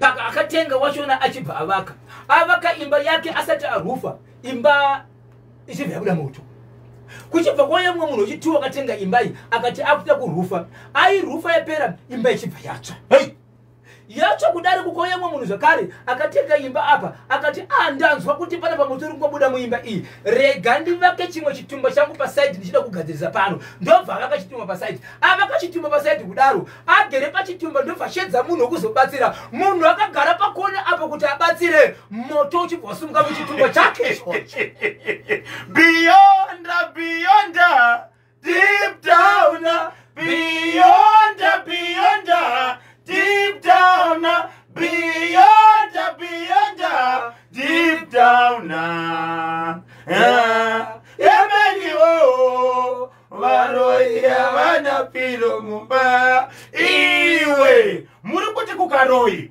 Paka akatenga wachona achibva avaka, avaka imba yake, asati arufa imba ichibva yabuda moto. Kuchibva kwauya mumwe munhu wechituwa akatenga imba iyi, akati akuita kurufa, airufa yapera, imba ichibva yatsva. Hey! Yatsva kudari, kukauya mumwe munhu zvakare akatenga imba apa, akati, "A, ndanzwa kuti pana pamoto uri kungobuda muimba iyi, rega ndivake chimwe chitumba changu paside, ndichida kugadzirisa pano." Ndobva avaka chitumba paside. Avaka chitumba paside kudaro, agere pachitumba, ndobva shedza munhu wekuzobatsira. Munhu akagara pakona apo kuti abatsire, moto uchibva wasumuka muchitumba chake ichocho. Beyond, beyond, deep down, beyond, beyond, deep down, beyond, beyond, deep down. Ah, yemeni o varoi havana pilo mumba. Iwe muri kuti kuKaroi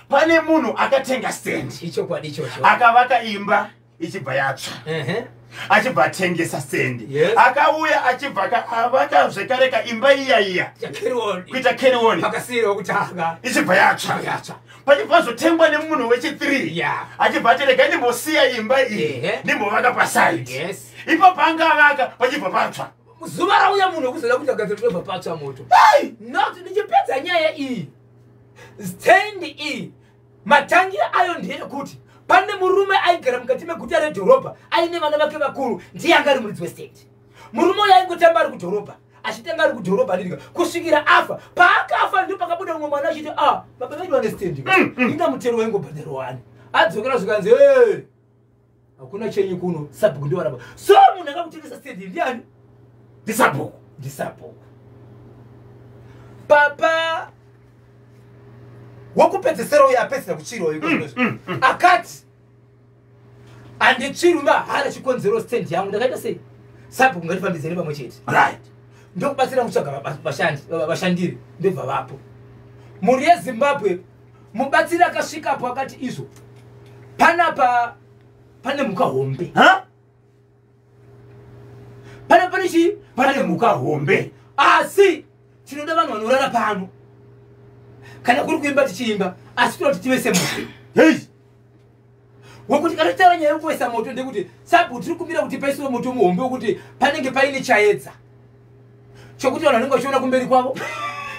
pane munhu akatenga stendi? Ichokwadi ichocho. Akavaka imba, ichibva yatsva. Achibva atengesa stendi. Akauya achibva avaka zvekare kaimba iya iya. Carry on. Kuita carry on. Pakasiyira wekutanga. Ichibva yatsva. Yatsva. Pachibva zotengwa nemunhu wechi3. Achibva ati, "Regai ndimbosiya imba iyi, ndimbovaka paside." Ipo paangavaka pachibva patsva. Zuva rauya munhu wekuzoda kuti agadzira, ndobva patsva moto. Not ndichipedza nyaya iyi, stendi iyi matangiro ayo ndeyekuti pane murume aigara mukati meguta redhorobha, aine vana vake vakuru, ndiye anga ari muridzi westendi. Murume uyu aingotamba ari kudhorobha, achitanga ari kudhorobha ndirika kusvikira afa. Paakafa, ndipo pakabuda mumwe mwana achiti, "A, baba vedu vane stendi, inga mutero waingobhadharwa wani." Adzokera, zvikanzi, "Hey, hakuna chenyu kuno, sabhuku ndiwarapa." So munhu akakutengesa stendi ndiani? Ndisabhuku. Ndisabhuku. Papa wokupedzesera uyo apedzera kutsvirwa iko zvinozvo, akati, "Handitsvirwi mahara, chikonzero stendi yangu ndakaita sei? Sabhuku, ngatifambidzane pamwe chete." Ndokubatsira kutsvaga vashandiri, ndobva vapo. Mhuri yeZimbabwe, mubatsiri akasvikapo akati izvo panapa pane mhuka hombe. Ha? Pana pane chii? Pane mhuka hombe. Asi tinoda vanhu vanorara pano, kana kuri kuimba tichiimba, asi toda kuti tivese moto. Wekuti kana titaura nyaya yekuvesa moto, ndekuti sabhuku tiri kumbira kuti paisiwe moto muhombe wekuti panenge paine chaedza chokuti vanhu vanenge vachiona kumberi kwavo,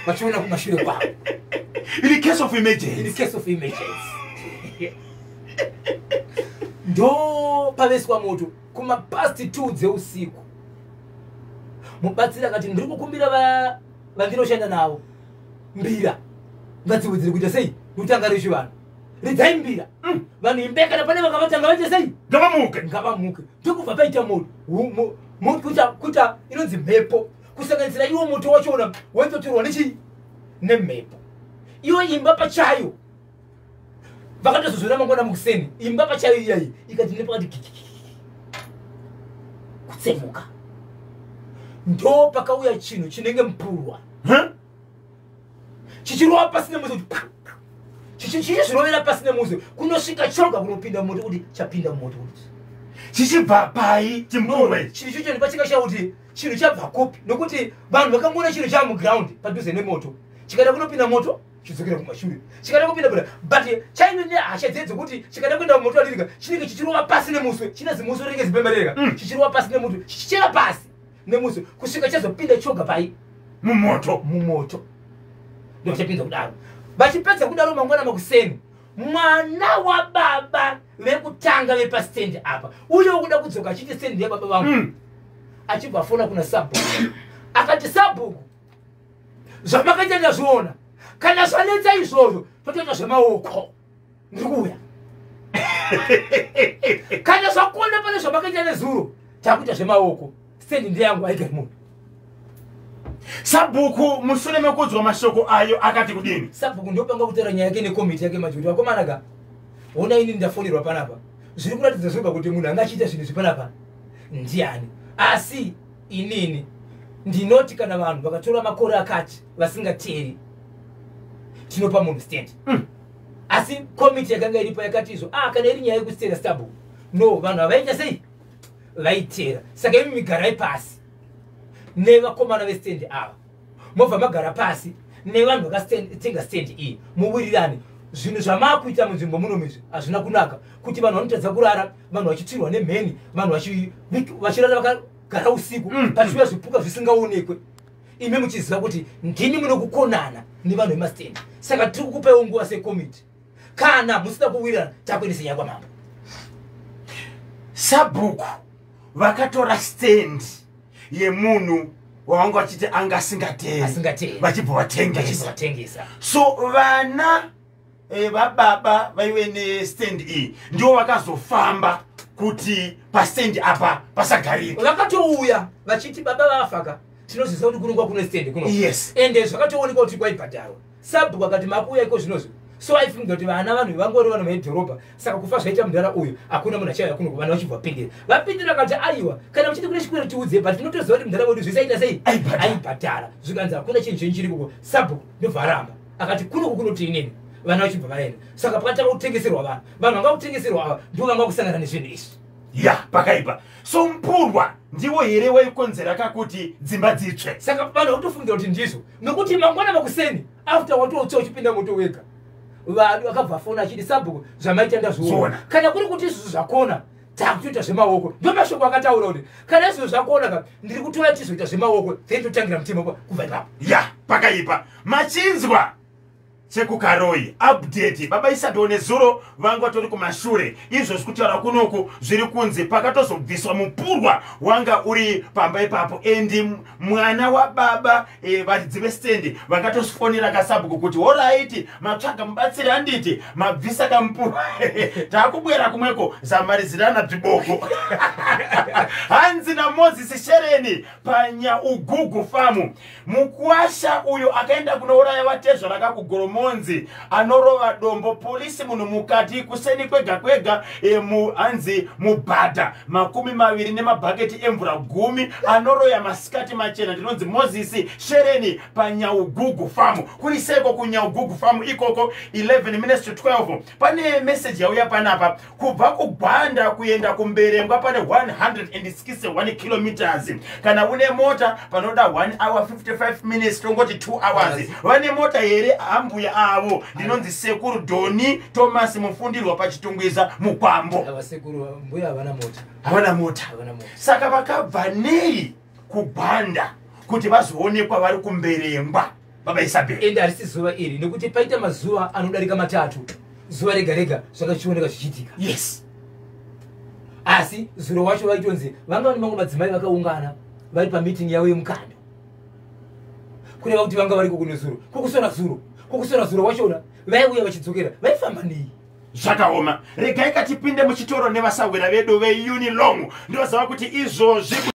vachiona kumashure kwavo. In case of in emergency. Case of emergency. Ndo paveswa moto kumapast 2 dzeusiku. Mubatsiri akati, "Ndiri kukumbira vandinoshanda navo mbira, ngadziwedzere kuita sei, nokutanga rechivanhu, ridzai mbira." Vanhu imbe, kana pane vakavatanga vaite sei? Ngavamuke. Ngavamuke. Ndokubva paita moto. Kuita inonzi mhepo, kusanganisira iwo moto wachona waitotorwa nechii? Nemhepo. Iwo imba pachayo, vakatozozviona mangwana mukuseni, imba pachayo iyayi ikati nepakati kikikiki, kutsemuka. Ndo pakauya chinhu chinenge mupurwa. Huh? Chichirova pasi nemuzi kuti pa, pa. Chichizvirovera pasi nemuzi kunosvika choga kunopinda mumoto, kuti chapinda mumoto kuti Chichibva pai chimupurwa? Chinhu ichocho ndipachikasha kuti chinhu chabva kupi, nokuti vanhu vakangoona chinhu chamuground padhuze nemoto, chikada kunopinda moto chidzokera kumashure, chikada kupinda buda, but chaive nehasha dze dzekuti chikada kuenda mumoto adirika, chinenge chichirova pasi nemuswe, chine zimuswe rinenge zibembereka. Chichirova pasi nemoto, chichichera pasi nemuswe kusvika chazopinda choga pai? Mumoto. Mumoto. Ndochapinza kudaro. Vachipedza kudaro, mangwana makuseni, mwana wababa vekutanga vepastendi apa, uye wokuda kudzoka achiti stendi yababa vangu, achibva afona kuna sabhuku, akati, "Sabhuku, zvamakaita ndazviona. Kana zvanetsa izvozvo, totoita zvemaoko, ndiri kuuya. Kana zvakona pane zvamakaita nezuro, takuita zvemaoko, stendi ndeyangu, aigari munhu." Sabhuku mushure mekuudzwa mashoko ayo akati kudini? Sabhuku ndopanga kutaura nyaya yake nekomiti yake manje kuti, "Vakomana ka, ona, ini ndafonerwa panapa, zviri kuratidza zvoga kuti munhu anga achiita zvinhu izvi panapa ndiani. Asi inini ndinoti kana vanhu vakatora makore akati vasingateri, tinopa munhu stand." Asi komiti yakanga iripo yakati izvo, "Ah, kana iri nyaya yekustera, sabhuku, no, vanhu havaita sei, vaitera. Saka imi migarai pasi nevakomana vestendi ava, mobva magara pasi nevanhu vakatenga stendi iyi, muwirirane." Zvinhu zvamakuita munzvimbo muno izvi hazvina kunaka, kuti vanhu vanotadza kurara, vanhu vachitsvirwa nemheni, vanhu vachirara vakagara usiku, pachiuya zvipuka zvisingaonekwe, imi muchiziva kuti ndimi munokukonana nevanhu vemastendi. Saka tiri kukupaiwo nguva sekomiti, kana musina kuwirirana takuendesa nyaya kwamambo. Sabhuku vakatora stand yemunhu wavanga vachiti anga asingateri, vachibva vatengesa. So vana vababa vaive nestand iyi ndivo vakazofamba kuti pastand apa pasagarika. Vakatouya vachiti baba vafaka, tinozviziva kuti kunongwa kune stand kuno. Ende zvakatoonekwa kuti kwaibhadharwa. Sabhuku akati makuuya iko zvinozvo. So aifunga kuti vana vanhu vangori vanhu veidhorobha, saka kufa zvaita mudhara uyu hakuna munhu achauya kuno. Vanhu vachibva vapindira, vapindira vakati aiwa, kana muchiti kune chikwereti tiudze, but tinotoziva kuti mudhara wedu zvisaita sei aibhadhara. Zvikanzi hakuna chinhu chenyu chiri koko. Sabhuku ndobva aramba akati kunoku kunoti inini. Vana vachibva vaenda. Saka pakatanga kutengeserwa vanhu, vanhu vanga kutengeserwa ava ndivo vanga kusangana nezvinhu izvi. Ya, pakaipa. So mpurwa ndiwo here waikonzera kakuti dzimba dzitsve? Saka vanhu vakutofungira kuti ndizvo, nokuti mangwana makuseni after watotsva uchipinda moto wega, vanhu vakabva fona achiti sabhuku zvamaita ndazviona, kana kuri kuti izvozvo zvakona takutoita zvemaoko. Ndo mashoko akataura kuti kana izvozvo zvakona ka ndiri kutora tizoita zvemaoko, then totangira mutemo kubva ipapo. Ya, pakaipa. Machinzwa chekuKaroi update. Baba Isabel nezuro vanga vatori kumashure. Izvozvi kutaura kunoku zviri kunzi pakatozobviswa mupurwa wanga uri pamba ipapo, and mwana wababa varidzi vestendi vakatosifonera kasabhuku kuti alright, matsvaga mubatsiri handiti, mabvisa kamupurwa, taakubwera kumweko zamarizirana dzviboko. Hanzi naMoses Shereni paNyaugugu famu, mukwasha uyo akaenda kunouraya vatezvara kakuGoromonzi anorova dombo polisi munhu mukati kuseni kwega kwega, hanzi mubhadha 20 nemabhaketi emvura 10, anoroya masikati machena. Ndinonzi Moses Shereni paNyaugugu famu. Kuri seko kuNyaugugu famu ikoko? 11 minutes to 12. Pane meseji yauya panapa: kubva kuGwanda kuenda kuMberengwa pane 161 kilometers. Kana une mota panoda 1 hour 55 minutes, tongoti 2 hours. Vane mota here hambuya avo? Ndinonzi Sekuru Doni Thomas Mufundirwa paChitungwiza Mukwambo. Ava sekuru mbuya havana mota. Havana mota? Havana mota. Saka vakabva nei kuGwanda kuti vazoonekwa vari kuMberengwa, baba Isabel? Ende harisi zuva iri, nekuti paita mazuva anodarika 3, zuva rega rega zvakachioneka zvichiitika. Asi zuro wacho vaitonzi vanga vane mamwe madzimai vakaungana vari pameeting yavo yemukando, kureva kuti vanga variko kune zuro kokusora zuro, kokusora zuro wachona vaiuya vachidzokera, vaifamba nei? Zvakaoma. Regai katipinde muchitoro nevasahwira vedu veUnilong. Ndinoziva kuti izvozvi